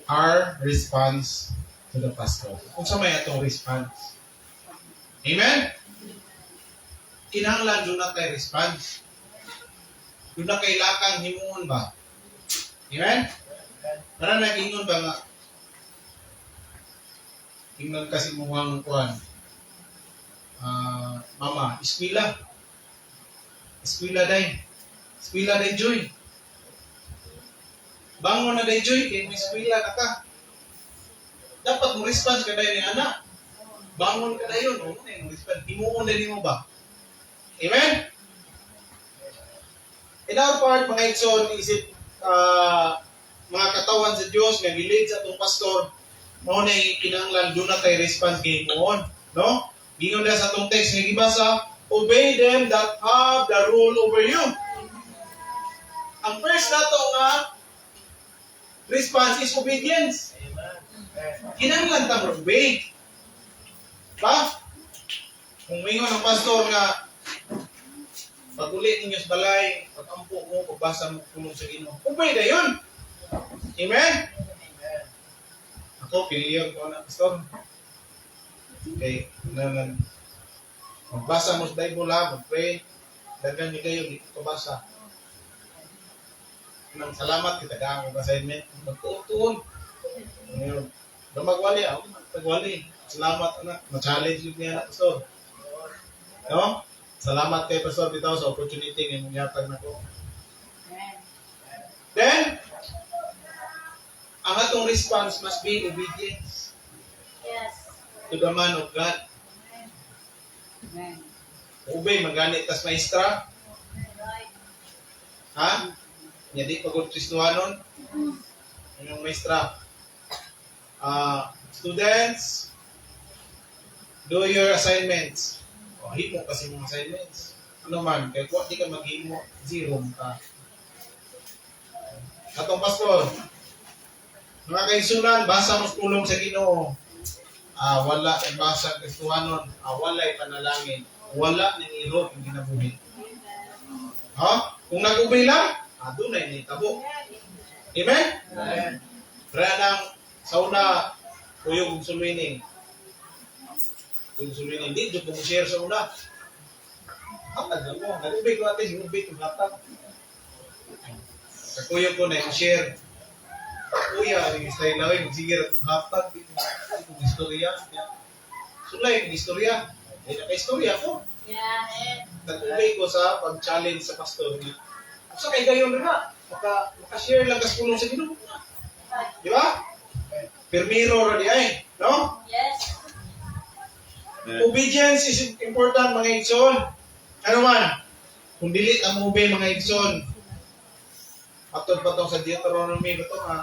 Our response to the pastor. Unsa may atong response? Amen? Kinahanglan duna tay response. Duna kay lakang himuon ba? Amen? Para nag-ingon ba nga ingnon kasi muhang kuan, ah, mama, eskwela. Eskwela day. Eskwela day, Joy. Bangon na day, Joy, kay mo eskwela na ka. Dapat mo response ka day ni anak. Bangon ka dayon, oh, na mo response. Himuon na nimo ba? Amen? In our part, mga igsoon, isip mga katawan sa Dios nga gi-lead sa atong pastor, mao na kinahanglan duna tay response kay himuon, no? Gingon na sa atong text nga gibasa, "Obey them that have the rule over you." Ang first nato nga response is obedience. Kinahanglan ta obey. Ba? Kung mingon ang pastor nga pag-uli ninyo sa balay, pag-ampo mo, pagbasa mo pulong sa Ginoo. Obey dayon. Amen? Ako, piliyon ko na, pastor. Okay, na, na, magbasa mo sa Bible ha, mag-pray. Daghan ni kayo, di ko basa. Nang salamat, kita ka ang assignment. Magtuon-tuon. Ngayon, magwali ako, magwali. Salamat, anak. Ma-challenge yun niya, pastor. No? Salamat kay Pastor bitaw sa opportunity nga imong gihatag nako. Then, ang atong response must be obedience to the man of God. Amen. Obey, magani tas maestra. Ha? Nya di pa gud Kristohanon. Ang maestra. Ah, "Students, do your assignments." O, himo kasi mga assignments. Ano man, kay kung di ka maghimo, zero ka. Atong pastor, "Mga kaigsunan, basa mo sa pulong sa Ginoo." Ah, wala ang basa Kristohanon, ah, walay panalangin, wala ning irog ang kinabuhi. Ha? Kung nag-obey lang, ah, dunay nitabo. Amen? Amen. Kaya nang sa una, kuyog og sulwining. Kuyog sulwining, di jud ko mo share sa una. Hatag lang mo. Nag-ubay ko ate, ubay ko hatag. Kakuyog ko na i-share. Kuya, ang style na magsigir at hatag. Di ko istorya. Sulay, istorya. Eh, naka-istorya ko. Nag-ubay ko sa pag-challenge sa pastor niya. Sa kay gayon na, maka-share lang kas pulong sa Ginoo. Di ba? Pirmiro ra di ay, no? Yes. Obedience is important, mga igsoon. Ano man? Kung dili ang obey, mga igsoon, atod pa to sa Deuteronomy ba to nga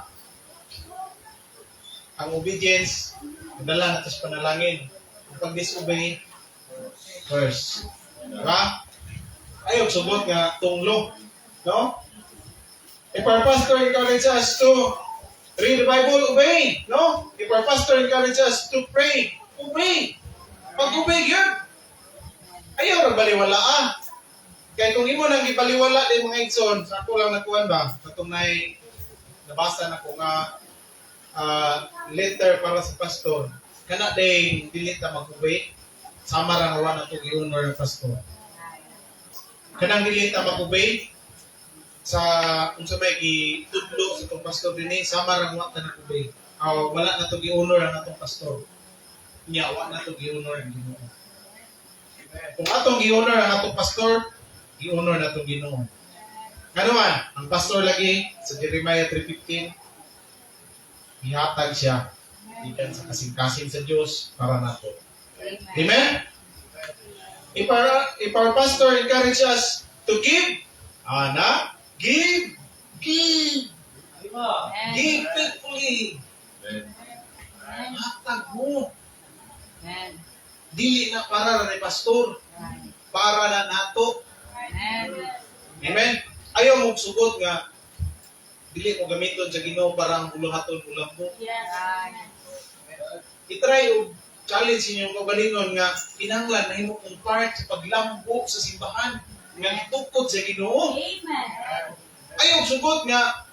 ang obedience dala na sa panalangin. Ang pag-disobey, curse. Diba? Ayaw subot nga tunglo. No? If our pastor encourages us to read the Bible, obey. No? If our pastor encourages us to pray, obey. Pag-obey yun. Ayaw ra baliwala ah. Kaya kung imo nang gibaliwala din, mga igsoon, sa ako lang nakuan ba, katong nay nabasa na ko nga letter para sa pastor, kana day dili ta mag-obey, sama ra nga wa na to gi-honor ang pastor. Kanang dili ta mag-obey sa unsa may gitudlo sa atong pastor dinhi, sama ra wa ta nag-obey. Aw, wala na to gi-honor ang atong pastor. Nya wa na to gi-honor ang Ginoo. Kung atong gi-honor ang atong pastor, gi-honor na itong Ginoo. Ano man, ang pastor lagi sa Jeremiah 3:15, gihatag siya gikan sa kasing-kasing sa Dios para nato. Amen? If our pastor encourage us to give, ana, give, Give. Amen. Give faithfully. Amen. Amen. Hatag mo. Amen. Dili na para na ni pastor, para na nato. Amen. Amen. Ayaw mo sugot nga dili mo gamiton sa Ginoo para ang buluhaton ulam mo. Yes. I-try og challenge inyong kaugalingon nga kinahanglan nahimo kong part sa paglambo sa simbahan nga gitukod sa Ginoo. Amen. Ayaw sugot nga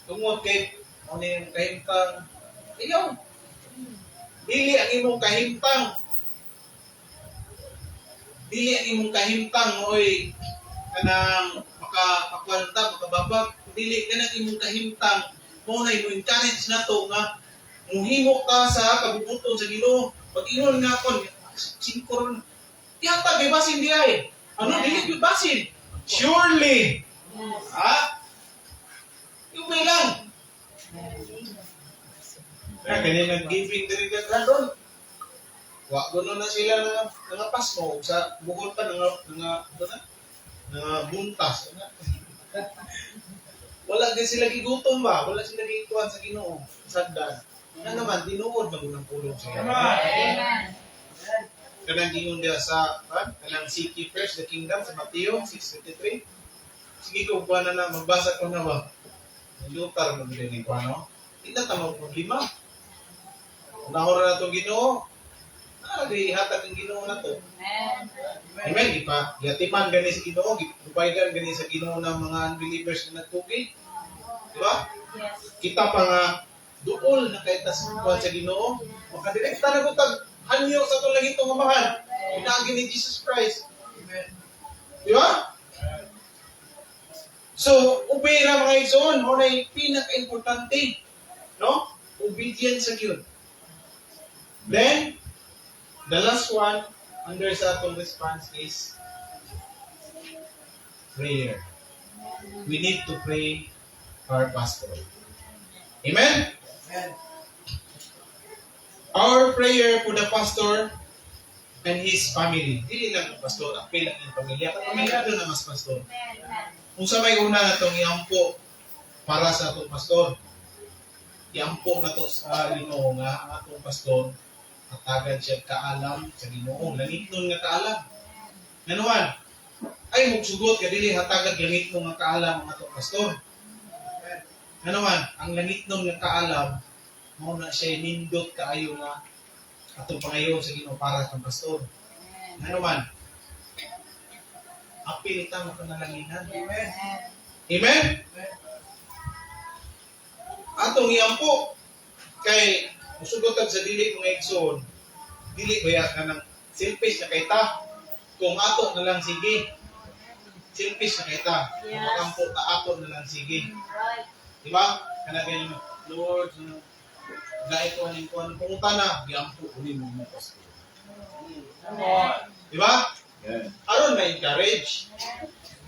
tungod kay mo ni imong kahimtang. Ayaw. Dili ang imong kahimtang. Dili ang imong kahimtang mo'y kanang makakwanta, makababag. Dili kanang imong kahimtang mo na mo encourage nato nga muhimo ka sa kabubuton sa Ginoo. Pag ingon nga kon, singko ron. Tiyata kay basin di ay. Ano dili gyud basin? Surely. Ha? Yung may lang. Kaya kanya nag-giving diri ka doon. Wa guno na sila na nga pasmo ug sa bukod pa nga nga ano na nga buntas. Ano? Wala din sila gigutom ba? Wala sila gikuan sa Ginoo sagdan. Na naman tinuod man unang pulong sa Ginoo. Amen. Kanang gingon diha sa kan kanang "Seek ye first the kingdom" sa Mateo 6:33. Sige ko kuan na na mabasa ko na ba. Lutar mo gid ni kuan, no. Di na ta mo problema. Unahon na natong Ginoo. Ah, di hatag ang Ginoo na to. Amen. Amen, di pa. Giatiman gani sa Ginoo, giprovidean gani sa Ginoo ng mga unbelievers na nagtugi. Di ba? Yes. Kita pa nga duol na kay tas kuan sa Ginoo, makadirekta na ko tag hanyo sa atong langitong Amahan. Pinaagi ni Jesus Christ. Di ba? So, obey ra, mga igsoon, mo na pinaka-importante, no? Obedience sa gyud. Then, the last one under sa atong response is prayer. We need to pray our pastor. Amen? Our prayer for the pastor and his family. Dili lang ang pastor, apil ang iyang pamilya. Kung pamilya doon na mas pastor. Kung sa may una na itong iampo para sa atong pastor, iampo na to sa Ginoo nga ang atong pastor hatagan siya kaalam sa Ginoo, langitnon nga kaalam. Nganuan, ay mugsugot ka dili hatagan langitnon nga kaalam ang atong pastor. Nganuan, ang langitnon nga kaalam mao na siya nindot kaayo nga atong pangayo sa Ginoo para sa pastor. Nganuman, apil ta mapanalanginan. Amen. Amen? Atong iampo kay musugot sa dili, mga igsoon, dili baya ka ng selfish na kay ta kung ato na lang sige. Selfish na kay ta kung makampo ta, ato na lang sige. Di ba? Kana ganyan, "Lord, dahil ko aning kuan," pumunta na, giampo ko nimo mo pastor. Di ba? Amen. Aron ma-encourage.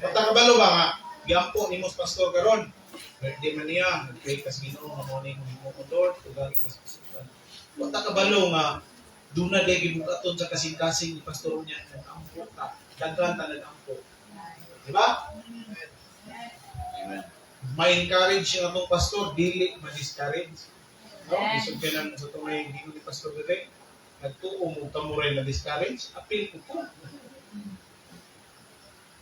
Punta ka balo ba nga, giampo nimo sa pastor karon. Birthday man niya, nag-pray ka sa Ginoo nga mo ni mo ko, Lord, tugangi ka sa kasukan. Punta ka balo nga doon na day gibukaton sa kasing-kasing ni pastor niya, nag-ampo ka. Daghan ta nag-ampo. Di ba? Amen. Ma-encourage ang atong pastor, dili ma-discourage. No? Isog ka lang sa itong may gingon ni Pastor Gade. Nagtuo mo kamo rin na discourage, apil ko ko.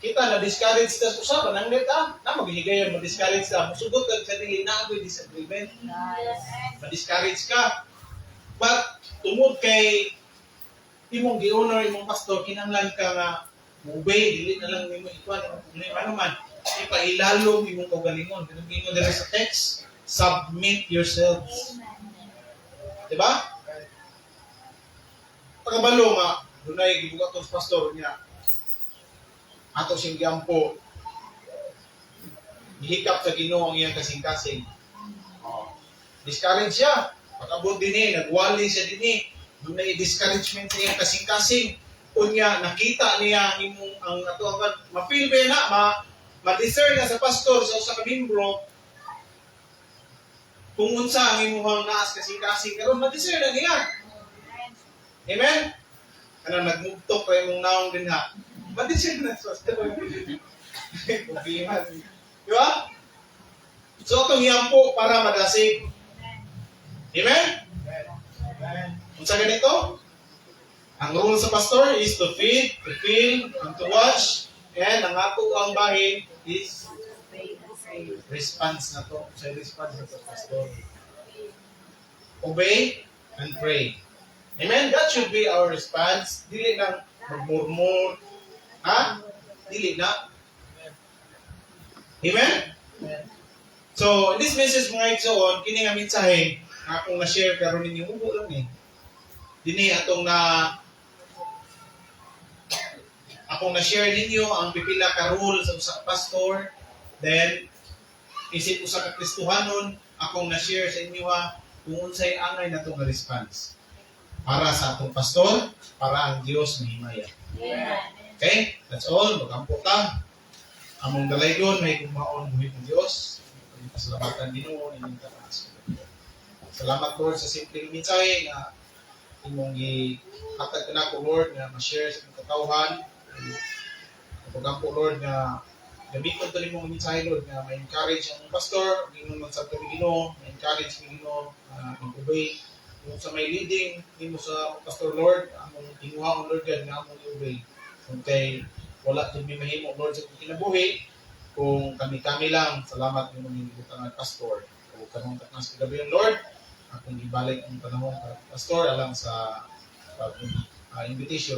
Kita na discourage ta sa usapan ang neta, na maghihigayon ma-discourage ta. Musugot kag sa dili na agoy disagreement. Ma-discourage ka. But tungod kay imong gi-honor imong pastor, kinahanglan ka nga mo-obey, dili na lang nimo ikuan imong problema ano man. Ipailalom imong kaugalingon. Ganun gingon diri sa text, "Submit yourselves." Diba? Pagkabalo nga, dunay gibukaton sa pastor niya. Ato siyang giampo. Gihikap sa Ginoo ang iyang kasing-kasing. Oh. Discourage siya. Pag-abot dinhi, nagwali siya dinhi. Dunay discouragement sa iyang kasing-kasing. Unya, nakita niya ang imong ang ato ang ma-feel ba na ma-discern na sa pastor sa usa ka membro kung unsa ang imong naas kasing-kasing karon, ma-discern na niya. Amen? Ano, nagmugtok pa imong naong dinha. Ma-discern na sa pastor. Problema. Di ba? So atong iampo para madasig. Amen? Unsa ganito? Ang role sa pastor is to feed, to fill, and to watch. And ang ato ang bahin is response na to. Sa response na to, pastor. Obey and pray. Amen? That should be our response. Dili lang magmurmur. Ha? Dili na. Amen? So, in this message, mga igsoon, kini nga mensahe nga akong na-share karon ninyo, mubo lang eh. Dini atong na akong na-share ninyo ang pipila ka role sa usa ka pastor, then isip usa ka Kristohanon, akong na-share sa inyo ha kung unsay angay nato nga response para sa atong pastor, para ang Dios mahimaya. Okay? That's all. Magampo ta. Among dalaygon, mahigugmaon, buhi ng Dios. Pasalamatan Ginoo inyong taas. Salamat, Lord, sa simpleng mensahe nga imong gihatag kanako, Lord, nga ma-share sa imong katawhan. Pagampo, Lord, nga gamiton to nimong mensahe, Lord, nga ma-encourage ang pastor, ingon man sa kami, Ginoo, ma-encourage mi, Ginoo, mag-obey kung sa may leading nimo sa pastor, Lord, among tinguhaon, Lord God, nga among i-obey. Kung kay wala jud mi mahimo, Lord, sa atong kinabuhi kung kami-kami lang. Salamat nimo gibutang ang pastor. O karong taknas kagabi, Lord, akong ibalik ang panahon ka pastor alang sa pag invitation.